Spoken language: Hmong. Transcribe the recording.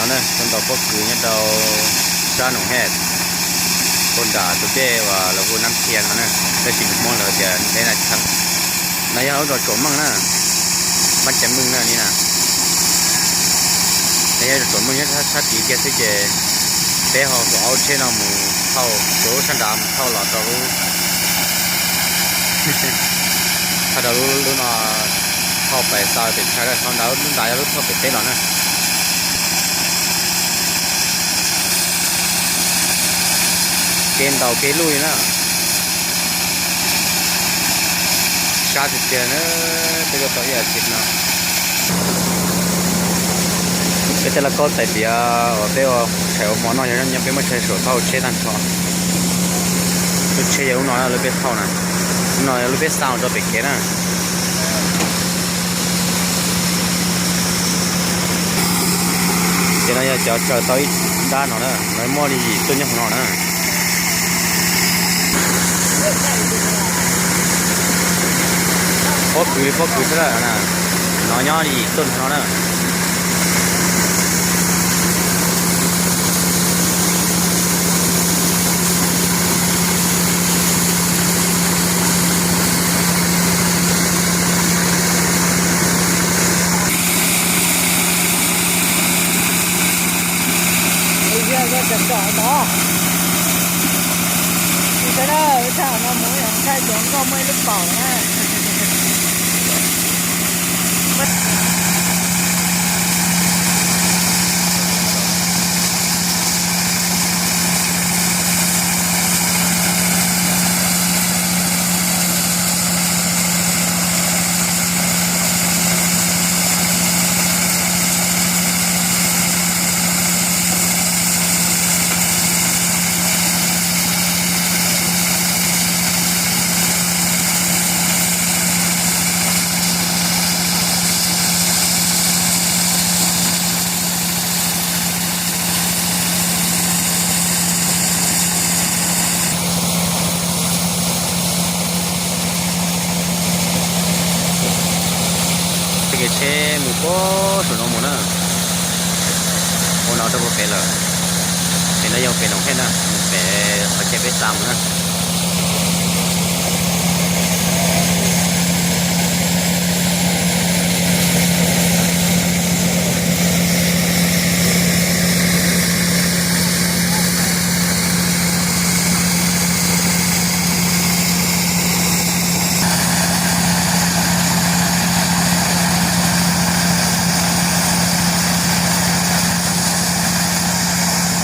Na, tuaj ntaus pob kws nyob rau sab Noom Hej, puag nram tus dej uas lawv hu Nab Thia no na, tab sis lus Hmoob lawv tias Deb Nab Thab. No yog lub zos Tsuam Meej na, Pab Cai Meej na li na. No yog zos Tsuam Meej nyob sab tid kiag xwb ces peb ho xuas ob lub tsheb no mus thauj, xuas lub sab nrad mus thauj los rau lub, thauj rau lub, lub no, thauj pais xa pem tshav, lub nrad yog lub thauj pem teb los na. Kev ntaus kev luj li na. Sab tiag tiag na, peb tuaj tau ib as thiv no. Peb tej lauj kaub tais diav uas peb ua tshais ua hmo noj yog nyob peb muab tshais saum thauj tsheb tag nrho. Lub tsheb yog lub no lub peb thauj na, lub no yog lub peb xa mus rau pem kev na. Ces no yog cov tsaws tau ib nrab no na, no muaj li yim tuj nyob hauv no na. Pob kws li pob kws xwb na, no nyob li yim tuj no na. Tsis tau na, thaum no mus ntshai cov nkoj muaj ib lub paum na. Txoj kev tsheb mus puag saum no mus na, ua no rau puag pem lawm. Pem no yog pem Noom Hej na, mus pem qhov chaw peb xa mus na.